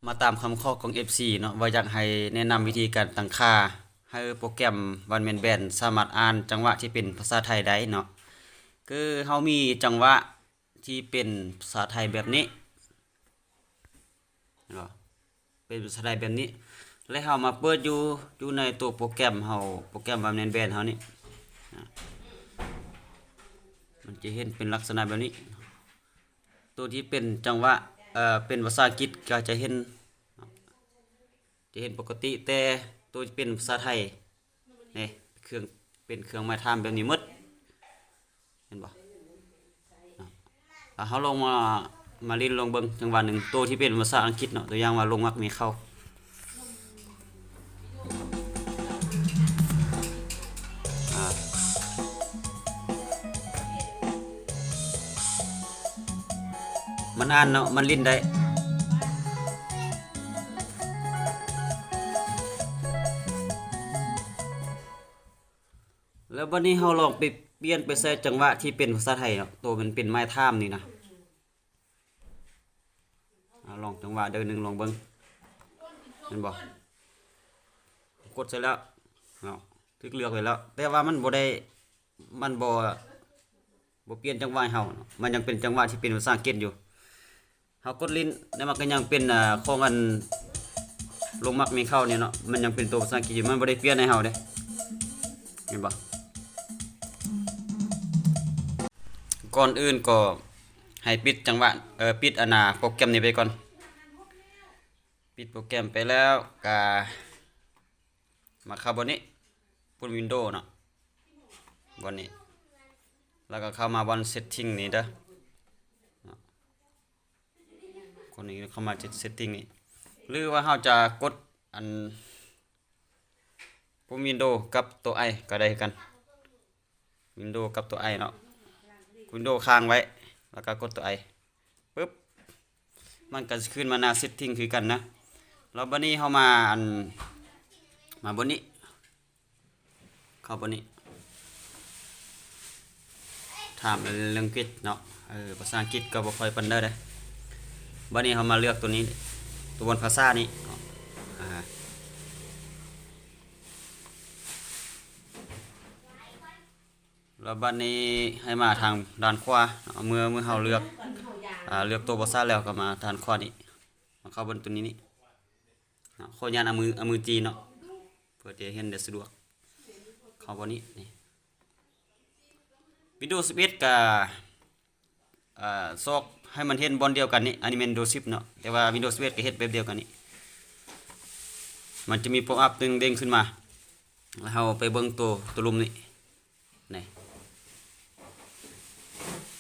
ມາຕາມຄຳຂໍຂອງເອັຟຊີເນາະ ວ່າຢາກໃຫ້ແນະນຳວິທີການຕັ້ງຄ່າໃຫ້ໂປຣແກຣມວັນແມນແບນສາມາດອ່ານຈັງຫວະທີ່ເປັນພາສາໄທໄດ້ເນາະ. ຄືເຮົາມີຈັງຫວະທີ່ເປັນພາສາໄທແບບນີ້ເນາະ ເປັນພາສາໄທແບບນີ້ ແລະເຮົາມາເປີດຢູ່ ຢູ່ໃນໂຕໂປຣແກຣມເຮົາ ໂປຣແກຣມວັນແມນແບນເຮົານີ້ ອາ ມັນຈະເຫັນເປັນລັກສະນະແບບນີ້. ໂຕທີ່ເປັນຈັງຫວະ ເອີ ເປັນພາສາອັງກິດກໍຈະເຫັນ ຈະເຫັນປົກກະຕິ ແຕ່ໂຕທີ່ເປັນພາສາໄທນີ້ ເຄື່ອງ ເປັນເຄື່ອງໝາຍຖາມແບບນີ້ໝົດ ເຫັນບໍ່? ອາ ເຮົາລອງມາ ມາຫຼິ້ນລອງເບິ່ງຈັງຫວະໜຶ່ງ ໂຕທີ່ເປັນພາສາອັງກິດເນາະ ຕົວຢ່າງວ່າລົງມັກມີເຂົ້າ ອາ ມັນອ່ານເນາະ ມັນຫຼິ້ນໄດ້. ແລ້ວບັດນີ້ເຮົາລອງໄປປ່ຽນໄປໃສ່ຈັງຫວະທີ່ເປັນພາສາໄທເນາະ ໂຕມັນເປັນໝາຍຖາມນີ້ນະ. ອາ ລອງຈັງຫວະເດີໜຶ່ງ ລອງເບິ່ງ ແມ່ນບໍ່? ກົດໃສ່ແລ້ວເນາະ ຖືກເລືອກໄວ້ແລ້ວ ແຕ່ວ່າມັນບໍ່ໄດ້ ມັນບໍ່ ບໍ່ປ່ຽນຈັງຫວະໃຫ້ເຮົາເນາະ ມັນຍັງເປັນຈັງຫວະທີ່ເປັນພາສາອັງກິດຢູ່. ເຮົາກົດຫຼິ້ນ ແລ້ວມັນກໍຍັງເປັນ ອາ ຂອງອັນ ລົງມັກມີເຂົ້ານີ້ເນາະ ມັນຍັງເປັນໂຕພາສາອັງກິດຢູ່ ມັນບໍ່ໄດ້ປ່ຽນໃຫ້ເຮົາເດ້ ເຫັນບໍ່? ກ່ອນອື່ນກໍໃຫ້ປິດຈັງຫວະ ເອີ ປິດອັນນາ ໂປຣແກຣມນີ້ໄປກ່ອນ. ປິດໂປຣແກຣມໄປແລ້ວກະມາເຂົ້າບ່ອນນີ້ ປຸ່ມວິນໂດເນາະ ບ່ອນນີ້ ແລ້ວກໍເຂົ້າມາບ່ອນເຊັດຕິ້ງນີ້ເດີ ກົດນີ້ເຂົ້າມາເຊັດຕິ້ງນີ້ ຫຼືວ່າເຮົາຈະກົດອັນ ປຸ່ມວິນໂດກັບໂຕໄອກໍໄດ້ຄືກັນ ວິນໂດກັບໂຕໄອເນາະ ວິນໂດຄ້າງໄວ້ ແລ້ວກໍກົດໂຕໄອ ປຶບ ມັນກໍຊິຂຶ້ນມາໜ້າເຊັດຕິ້ງຄືກັນນະ. ແລ້ວບັດນີ້ເຮົາມາອັນ ມາບ່ອນນີ້ ເຂົ້າບ່ອນນີ້ ຖາມເລື່ອງອັງກິດເນາະ ເອີ ພາສາອັງກິດກໍບໍ່ຄ່ອຍປານໃດເດ້. ບັດນີ້ເຮົາມາເລືອກໂຕນີ້ ໂຕບ່ອນພາສານີ້ເນາະ ອາ ແລ້ວບັດນີ້ໃຫ້ມາທາງດ້ານຂວາເນາະ ເມື່ອ ເມື່ອເຮົາເລືອກ ອາ ເລືອກໂຕພາສາແລ້ວກໍມາທາງຂວານີ້ ມາເຂົ້າເບິ່ງໂຕນີ້ນີ້ເນາະ ຂໍອະນຸຍາດເອົາມື ເອົາມືຈີ່ເນາະ ເພື່ອຈະເຫັນໄດ້ສະດວກ ເຂົ້າບ່ອນນີ້ນີ້ ວິນໂດສິບເອັດກະ ອາ ຊອກໃຫ້ມັນເຫັນບ່ອນດຽວກັນນີ້ ອັນນີ້ແມ່ນວິນໂດສິບເນາະ ແຕ່ວ່າວິນໂດສິບເອັດກະເຮັດແບບດຽວກັນນີ້ ມັນຈະມີໂປບອັບໜຶ່ງເດ້ງຂຶ້ນມາ ແລ້ວເຮົາໄປເບິ່ງໂຕ ໂຕລຸ່ມນີ້ ນີ້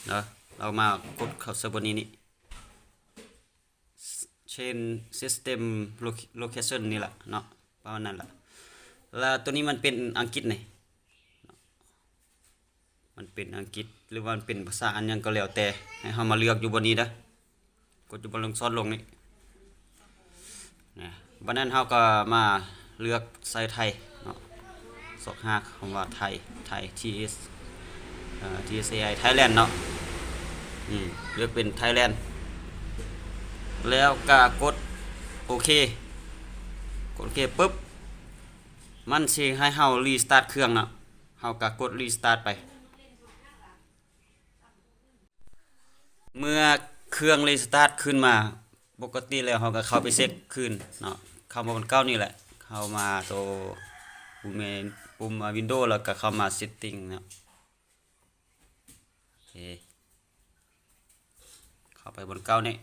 ເນາະ ເຮົາມາກົດເຂົ້າໃສ່ບ່ອນນີ້ນີ້ Change System Location ນີ້ລະເນາະ ປະມານນັ້ນລະ. ແລ້ວໂຕນີ້ມັນເປັນອັງກິດນີ້ ມັນເປັນອັງກິດ ຫຼືວ່າມັນເປັນພາສາອັນຫຍັງກໍແລ້ວແຕ່ ໃຫ້ເຮົາມາເລືອກຢູ່ບ່ອນນີ້ເດີ ກົດຢູ່ບ່ອນລູກສອນລົງນີ້ ນະ ບັດນັ້ນເຮົາກໍມາເລືອກໃສ່ໄທເນາະ ຊອກຫາຄຳວ່າໄທ ໄທ T H ເອີ T H A I Thailand ເນາະ ອືມ ເລືອກເປັນ Thailand ແລ້ວກໍກົດໂອເຄ ກົດໂອເຄປຶບ ມັນຊິໃຫ້ເຮົາ restart ເຄື່ອງເນາະ ເຮົາກໍກົດ restart ໄປ. ເມື່ອເຄື່ອງຣີສະຕາດຂຶ້ນມາ ປົກກະຕິແລ້ວເຮົາກໍເຂົ້າໄປເຊັກຄືນເນາະ ເຂົ້າມາບ່ອນເກົ່ານີ້ແຫຼະ ເຂົ້າມາໂຕປຸ່ມ ປຸ່ມ Windows ແລ້ວກໍເຂົ້າມາ Setting ເນາະ ໂອເຄ ເຂົ້າໄປບ່ອນເກົ່ານີ້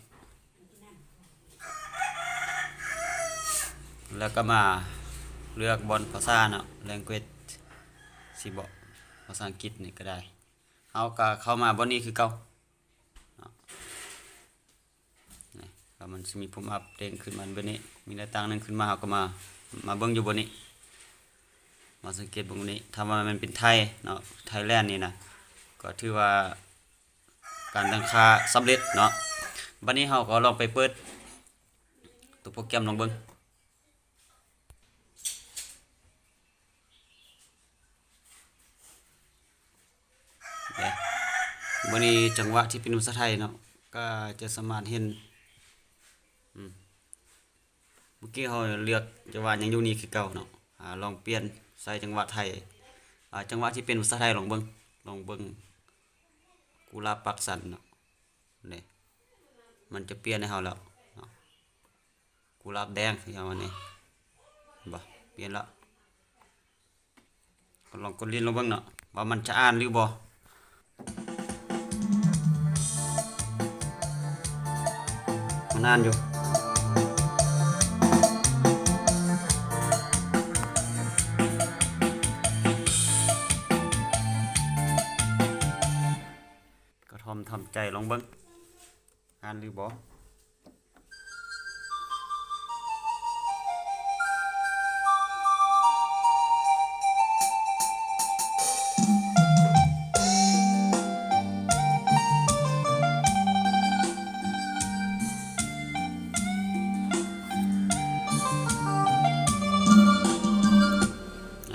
ແລ້ວກໍມາເລືອກບ່ອນພາສາເນາະ Language ຊິເບາະ ພາສາອັງກິດນີ້ກໍໄດ້. ເຮົາກໍເຂົ້າມາບ່ອນນີ້ຄືເກົ່າເນາະ ນີ້ ແລ້ວມັນຊິມີ pop up ເດ້ງຂຶ້ນມາແບບນີ້ ມີໜ້າຕ່າງໜຶ່ງຂຶ້ນມາ ເຮົາກໍມາ ມາເບິ່ງຢູ່ບ່ອນນີ້ ມາສັງເກດເບິ່ງນີ້ ຖ້າວ່າມັນເປັນໄທເນາະ Thailand ນີ້ນະ ກໍຖືວ່າການຕັ້ງຄ່າສຳເລັດເນາະ. ບັດນີ້ເຮົາກໍລອງໄປເປີດຕົວໂປຣແກຣມລອງເບິ່ງ. ເດ້ ບັດນີ້ຈັງຫວະທີ່ເປັນພາສາໄທເນາະ ກໍຈະສາມາດເຫັນ ອືມ ກີ້ເຮົາເລືອກຈັງຫວະຍັງຢູ່ນີ້ຄືເກົ່າເນາະ. ອາ ລອງປ່ຽນໃສ່ຈັງຫວະໄທ ອາ ຈັງຫວະທີ່ເປັນພາສາໄທ ລອງເບິ່ງ ລອງເບິ່ງ ກຸຫຼາບປາກສັນເນາະ. ນີ້ ມັນຈະປ່ຽນໃຫ້ເຮົາແລ້ວເນາະ. ກຸຫຼາບແດງຄືຫຍັງວະນີ້ ເຫັນບໍ່? ປ່ຽນແລ້ວ. ກໍລອງກົດຫຼິ້ນລອງເບິ່ງເນາະ ວ່າມັນຈະອ່ານຫຼືບໍ່. ມັນອ່ານຢູ່. ກະທອມທຳໃຈລອງເບິ່ງ ອ່ານຫຼືບໍ່. ອ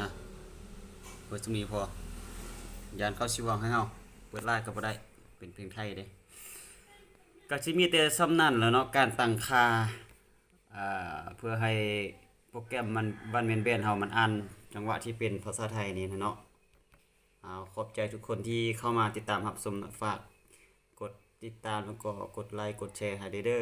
່ະ ເປີດສ່ຳນີ້ພໍ ຢ້ານເຂົາຊິຫວັງໃຫ້ເຮົາເປີດຫຼາຍກໍບໍ່ໄດ້ ເປັນເພງໄທເດ້. ກໍຊິມີແຕ່ສ່ຳນັ້ນແຫຼະເນາະ ການຕັ້ງຄ່າ ອ່າ ເພື່ອໃຫ້ໂປຣແກຣມມັນ One Man Band ເຮົາມັນອ່ານຈັງຫວະທີ່ເປັນພາສາໄທນີ້ນະເນາະ. ເອົາ ຂອບໃຈທຸກຄົນທີ່ເຂົ້າມາຕິດຕາມຮັບຊົມນະ ຝາກກົດຕິດຕາມ ແລ້ວກໍກົດໄລກົດແຊໃຫ້ເດີ.